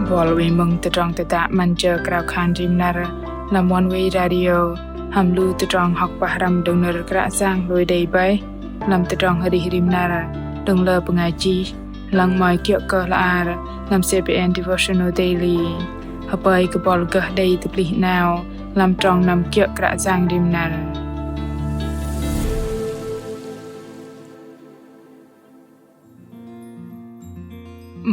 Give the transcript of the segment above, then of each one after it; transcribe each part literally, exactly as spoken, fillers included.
Buăl wei mơ̆ng tơdrong tơdă 'Măn jơ krao khan rim năr lăm Oneway Radio hăm lu tơdrong hŏk pơhrăm đơ̆ng nơ̆r Kră Yang lui đei bơih lăm tơdrong arih rim năr đơ̆ng lơ bơngai chih. Lăng mă kiơ̆ kơ hla bơar lăm C B N Devotional Daily. Hơpơi kơ buăl gơh đei tơplih 'nao lăm trong năm kiơ̆ Kră Yang rim năr.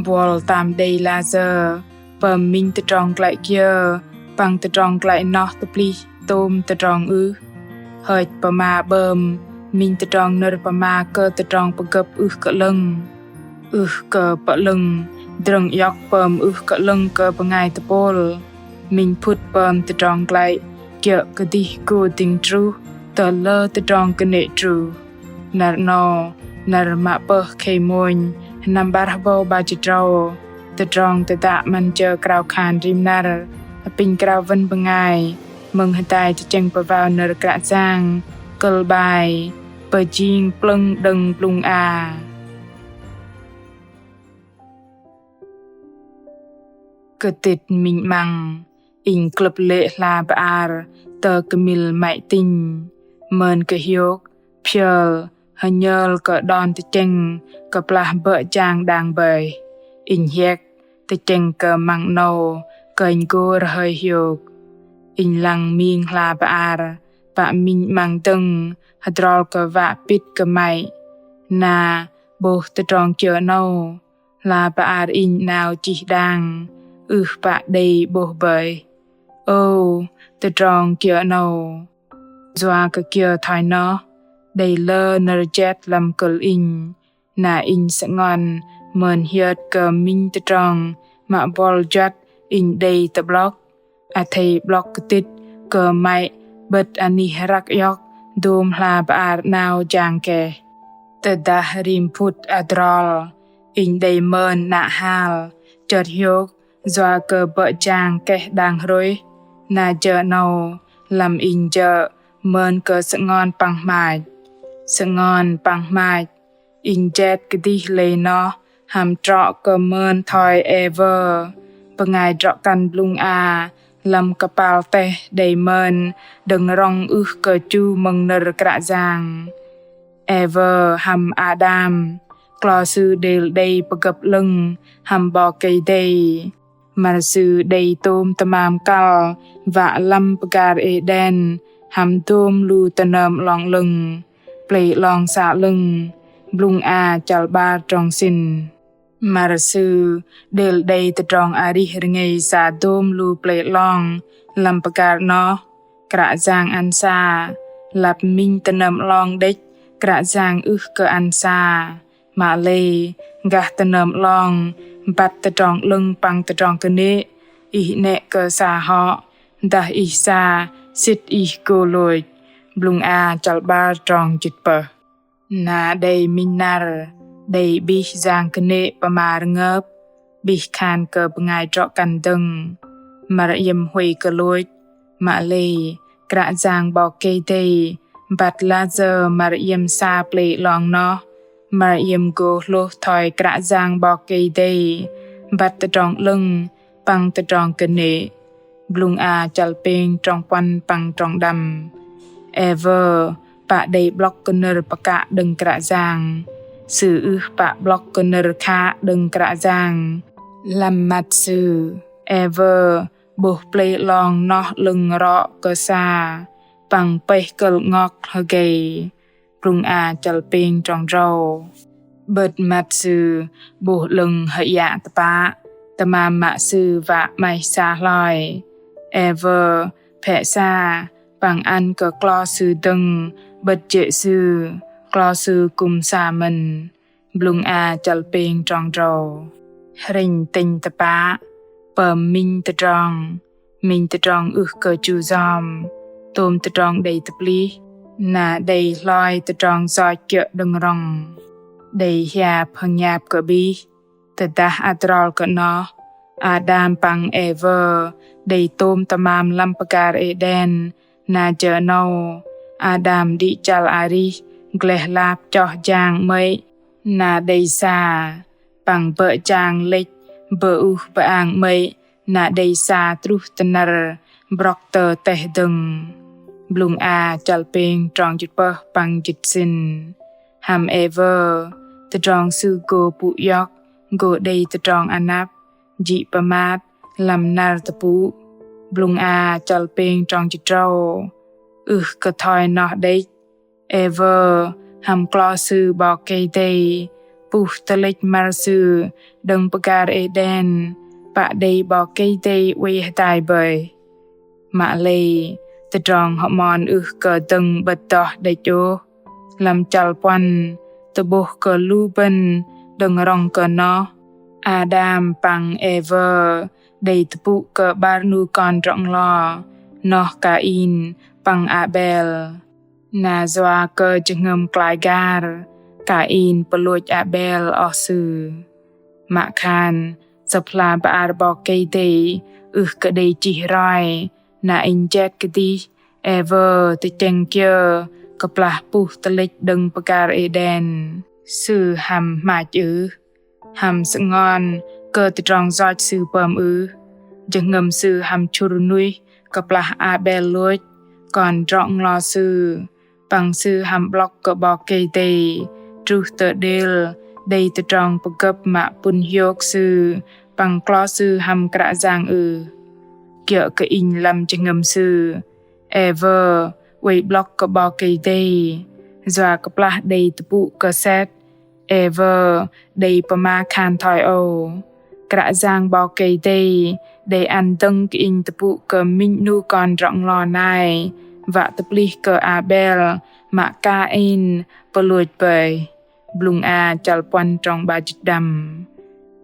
Buăl tam đei lasơ pơm minh tơdrong glăi kiơ păng tơdrong glăi noh tơplih tôm tơdrong ưh? Hơch pơma 'bơm minh tơdrong nơ̆r pơma kơ tơdrong pơgơ̆p ưh kơ 'lơ̆ng? Ưh kơ pơ'lơ̆ng, drơ̆ng iŏk pơm ưh kơ 'lơ̆ng kơ bơngai tơpôl. Minh phŭt pơm tơdrong glăi kiơ̆ kơdih gô dĭng truh tơ lơ tơdrong kơnê̆ truh. Năr 'nâu, năr mă pơh khei mônh, sơnăm 'bar hơbâu 'bar jĭt tơdrâu. Tơdrong tơdă 'Măn jơ krao khan rim năr apinh krao wơ̆n bơngai mơ̆ng hơdai tơchĕng pơwao nơ̆r Kră Yang, kơ̆l 'bai: Pơjing plơ̆ng đơ̆ng blŭng a. Kơtĭt minh 'măng, inh klơ̆p lê̆ hla bơar tơ kơmil măy tinh. Mơn kơ hiôk, phiơl, hơnhơl kơ đon tơchĕng kơplah bơ̆ jang đang bơih. Inh hiĕk tơchĕng kơ măng 'nâu kơnh gô rơhơi hiôk. Inh lăng ming hla bơar pă minh 'măng dơ̆ng hơdrol kơ wă pĭt kơ măy. Na 'bôh tơdrong kiơ 'nâu? Hla bơar inh 'nao chih đang, ưh pă đei 'bôh bơih. Ơ, tơdrong kiơ 'nâu? Yua kơ kiơ thoi noh? Đei lơ nơ̆r jet lăm kơ̆l inh. Na inh sơngon mơn hiơt kơ minh tơdrong mă buăl juăt inh đei tơ'blŏk. Athei 'blŏk kơtĭt kơ măy 'bơ̆t anih răk iŏk dôm hla bơar 'nao jang keh. Tơdah rim phŭt adrol inh đei mơn 'nă hal chơt hiôk yua kơ bơ̆ jang keh đang hrôih. Na jơ 'nâu lăm inh jơ̆ mơn kơ sơngon păng hmach. Sơngon păng hmach. Inh jet kơdih lei noh hăm trŏ kơ mơn thoi Êwơ, bơngai drŏ-kăn blŭng a lăm kơpal teh đei mơn đơ̆ng rŏng ưh kơ chu mơ̆ng nơ̆r Kră Yang. Êwơ hăm Ađam, klo sư đêl đei pơgơ̆p 'lơ̆ng hăm 'Bok Kei-Dei. Măr sư đei tôm tơmam kăl wă lăm pơgar Êđen hăm dôm lu tơnơm 'long 'lơ̆ng, pơlei 'long sa 'lơ̆ng. Blŭng a chăl 'bar trong sĭn. Măr sư đêl đei tơdrong arih rơngei sa dôm lu pơlei 'long lăm pơgar 'noh. Kră Yang ăn sa, lăp minh tơnơm 'long đĕch Kră Yang ưh kơ ăn sa. Mă lei, gah tơnơm 'long băt tơdrong 'lơ̆ng păng tơdrong kơnê̆. Ih 'nĕ kơ sa hŏ, dah ih sa, sĭt ih gô lôch. Blŭng a chăl 'bar trong jĭt pơh. Na đei minh năr, đei 'bih yang kơnê̆ pơma rơngơp, 'bih khan kơ bơngai drŏ-kăn dơ̆ng. Măr iĕm huay kơ lôch, mă lei, Kră Yang 'Bok Kei-Dei băt lasơ măr iĕm sa pơlei 'long noh. Măr iĕm gô hlôh thoi Kră Yang 'Bok Kei-Dei băt tơdrong 'lơ̆ng păng tơdrong kơnê̆. Blŭng a chăl pêng trong puăn păng trong đăm. Êwơ pă đei 'blŏk kơ nơ̆r pơkă đơ̆ng Kră Yang. Sư ưh pă 'blŏk kơ nơ̆r khă đơ̆ng Kră Yang. Lăm măt sư, Êwơ 'bôh pơlei 'long noh 'lơ̆ng rŏ kơ sa păng pơih kơ̆l 'ngok hơgei. Blŭng a chăl pêng trong drâu. 'Bơ̆t măt sư 'bôh 'lơ̆ng hơiă tơpă, tơmam mă sư wă 'maih sa hloi. Êwơ phĕ sa păng ăn kơ klo sư dơ̆ng 'bơ̆t jê̆ sư, klo sư kư̆m sa mơ̆n. Blŭng a chăl pêng trong drâu. Hrĕnh tĕnh tơpă, pơm minh tơdrong, minh tơdrong ưh kơ chu yom, tôm tơdrong đei tơplih, na đei hloi tơdrong yoch kiơ̆ đơ̆ng rŏng. Đei hiap hơnhap kơ 'bih, tơdah adrol kơ 'noh, Ađam păng Êwơ đei tôm tơmam lăm pơgar Êđen, na jơ 'nâu, Ađam đĭ chăl arih gleh lap choh jang 'mơ̆i, na đei sa, păng bơ̆ jang lĕch Bơ̆ ưh bơang 'mơ̆i na đei sa truh tơ năr brŏk tơ teh dơ̆ng. Blŭng a chăl pêng trong jĭt pơh păng jĭt sĭn. Hăm Ewơ, tơdrong sư gô pŭ iŏk gô đei tơdrong anăp, jĭ pơmat lăm năr tơpŭ. Blŭng a chăl pêng trong jĭt drâu. Ưh kơ thoi noh đĕch, Ewơ hăm klo sư 'Bok Kei-Dei puh tơlĕch măr sư đơ̆ng pơgar Êđen, pă đei 'Bok Kei-Dei oei hơdai bơih. Mă lei, tơdrong hơmon ưh kơ dơ̆ng 'bơ̆t noh đĕch ôh. Lăm chăl puăn, tơ'bôh kơ lu bơ̆n đơ̆ng rŏng kơ noh, Ađam păng Ewơ đei tơpŭ kơ 'bar 'nu kon drŏ-nglo, noh Kain păng Abel. Na yua kơ jơhngơ̆m klai gar, Kain pơlôch Abel oh sư. Mă khan, Sơ̆p hla bơar 'Bok Kei-Dei ưh kơ đei chih roi, na inh jet kơdih, Ewơ tơchĕng kiơ kơplah puh tơlĕch đơ̆ng pơgar Êđen, sư hăm hmach ưh? Hăm sơngon kơ tơdrong yoch sư pơm ưh? Jơhngơ̆m sư hăm chŭr nuih kơplah Abel lôch kon drŏ-nglo sư, păng sư hăm 'blŏk kơ 'Bok Kei-Dei truh tơ đêl đei tơdrong pơgơ̆p mă pŭn hiôk sư păng klo sư hăm Kră Yang ưh? Kiơ̆ kơ inh, lăm jơhngơ̆m sư, Ewơ oei 'blŏk kơ 'Bok Kei-Dei, yua kơplah đei tơpŭ kơ Set, Ewơ đei pơma khan thoi âu: Kră Yang 'Bok Kei-Dei đei ăn dơ̆ng kơ inh tơpŭ kơ minh 'nu kon drŏ-nglo nai, wă tơplih kơ Abel mă Kain pơlôch bơih. Blŭng a chăl puăn trong 'bar jĭt đăm.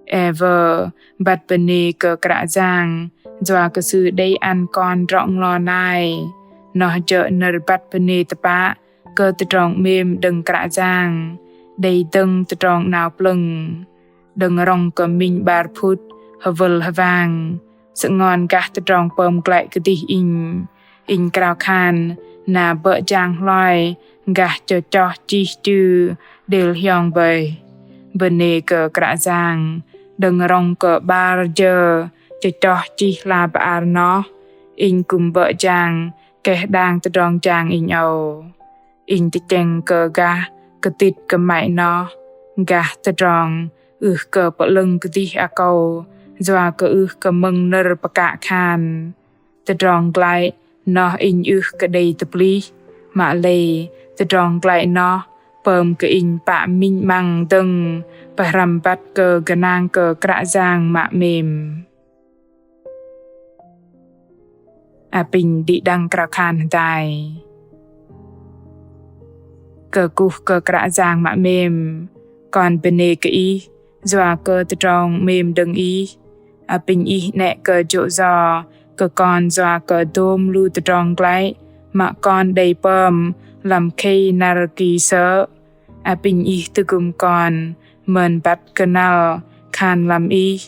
Ewơ băt bơnê kơ Kră Yang yua kơ sư đei ăn kon drŏ-nglo nai. Noh jơ̆ nơ̆r băt bơnê tơpă kơ tơdrong 'mêm đơ̆ng Kră Yang, đei dơ̆ng tơdrong 'nao plơ̆ng. Đơ̆ng rŏng kơ minh 'bar phŭt hơwơl hơwang, sơngon gah tơdrong pơm glăi kơdih inh, inh krao khan na bơ̆ jang hloi gah chơchoh chih chư đêl hiong bơih. Bơnê kơ Kră Yang, đơ̆ng rŏng kơ 'bar jơ chơchoh chih hla bơar noh, inh kư̆m bơ̆ jang keh đang tơdrong jang inh âu. Inh tơchĕng kơ gah kơtĭt kơmăy noh, gah tơdrong ưh kơ pơ'lơ̆ng kơdih akâu, yua kơ ưh kơ mơ̆ng nơ̆r pơkă khan. Tơdrong glăi noh inh ưh kơ đei tơplih, mă lei tơdrong glăi noh pơm kơ inh pă minh 'măng dơ̆ng pơhrăm băt kơ gơnang kơ Kră Yang mă 'mêm. Apinh đĭ đăng krao khan hơdai. Kơkuh kơ Kră Yang mă 'mêm, kon bơnê kơ Ih yua kơ tơdrong 'mêm đơ̆ng Ih. Apinh Ih 'nĕ kơ jô̆ yo kơ kon yua kơ dôm lu tơdrong glăi mă kon đei pơm lăm khei năr ki sơ̆. Apinh Ih tơgŭm kon mơn băt kơnăl khan lăm Ih.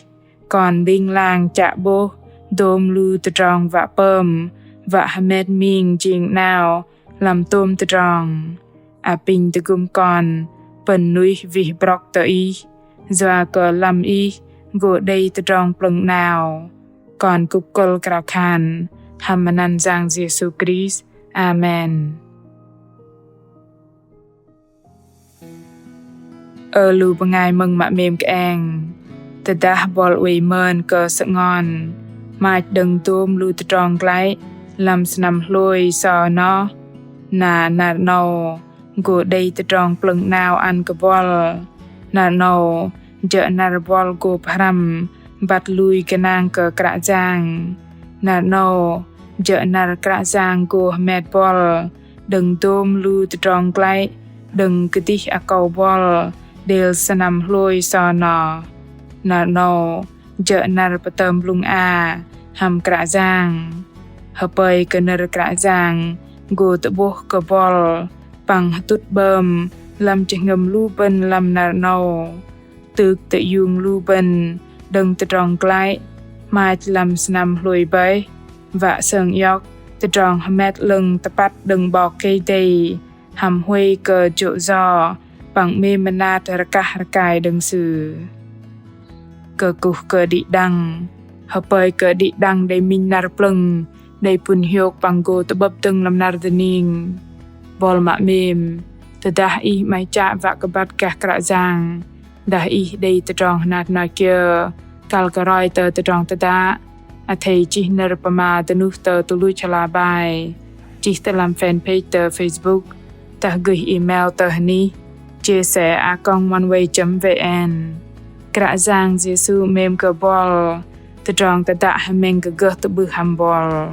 Kon ling lang chă 'bôh dôm lu tơdrong wă pơm, wă hơmet ming jing 'nao lăm tôm tơdrong. Apinh tơgŭm kon pơ̆n nuih wih brŏk tơ Ih, yua kơ lăm Ih gô đei tơdrong plơ̆ng 'nao. Kon kŭp kơ̆l krao khan hăm anăn Yang Yêsu Krist. Amen. Ơ lu bơngai mơ̆ng mă 'mêm kơeng. Tơdah buăl oei mơn kơ sơngon hmach đơ̆ng dôm lu tơdrong glăi lăm sơnăm hlôi sơ̆ noh, na năr 'nâu gô đei tơdrong plơ̆ng 'nao ăn kơ buăl. Năr 'nâu jơ̆ năr buăl gô pơhrăm băt lui gơnang kơ Kră Yang. Năr 'nâu jơ̆ năr Kră Yang gô hơmet buăl đơ̆ng dôm lu tơdrong glăi đơ̆ng kơdih akâu buăl đêl sơnăm hlôi sơ̆ noh. Năr 'nâu jơ̆ năr pơtơm blŭng a hăm Kră Yang. Hơpơi kơ nơ̆r Kră Yang gô tơ'bôh kơ buăl păng hơtŭt 'bơm lăm jơhngơ̆m lu bơ̆n lăm năr 'nâu. Tŭk tơiung lu bơ̆n đơ̆ng tơdrong glăi hmach lăm sơnăm hlôi bơih, wă sơng iŏk tơdrong hơmet 'lơ̆ng tơpăt đơ̆ng 'Bok Kei-Dei, hăm huay kơ jô̆ yo păng 'mêm mơnat rơkah rơkai đơ̆ng Sư. kơkuh kơ đĭ đăng. Hơpơi kơ đĭ đăng đei minh năr plơ̆ng, đei pŭn hiôk păng gô tơ'bơ̆p dơ̆ng lăm năr dơning. Buăl mă 'mêm, tơdah ih 'maih chă wă kơ băt gah Kră Yang, dah ih đei tơdrong hnat hnoi kiơ kăl kơ roi tơ tơdrong tơdă, athei chih nơ̆r pơma dơnuh tơ tơluch hla bơar, chih tơ lăm fanpage tơ Facebook, dah gơih email tơ hnih jsa a còng oneway chấm vn. Kră Yang Yêsu 'mêm kơ buăl. Tơdrong tơdă hơmĕng kơ gơh tơ'bưh hăm buăl.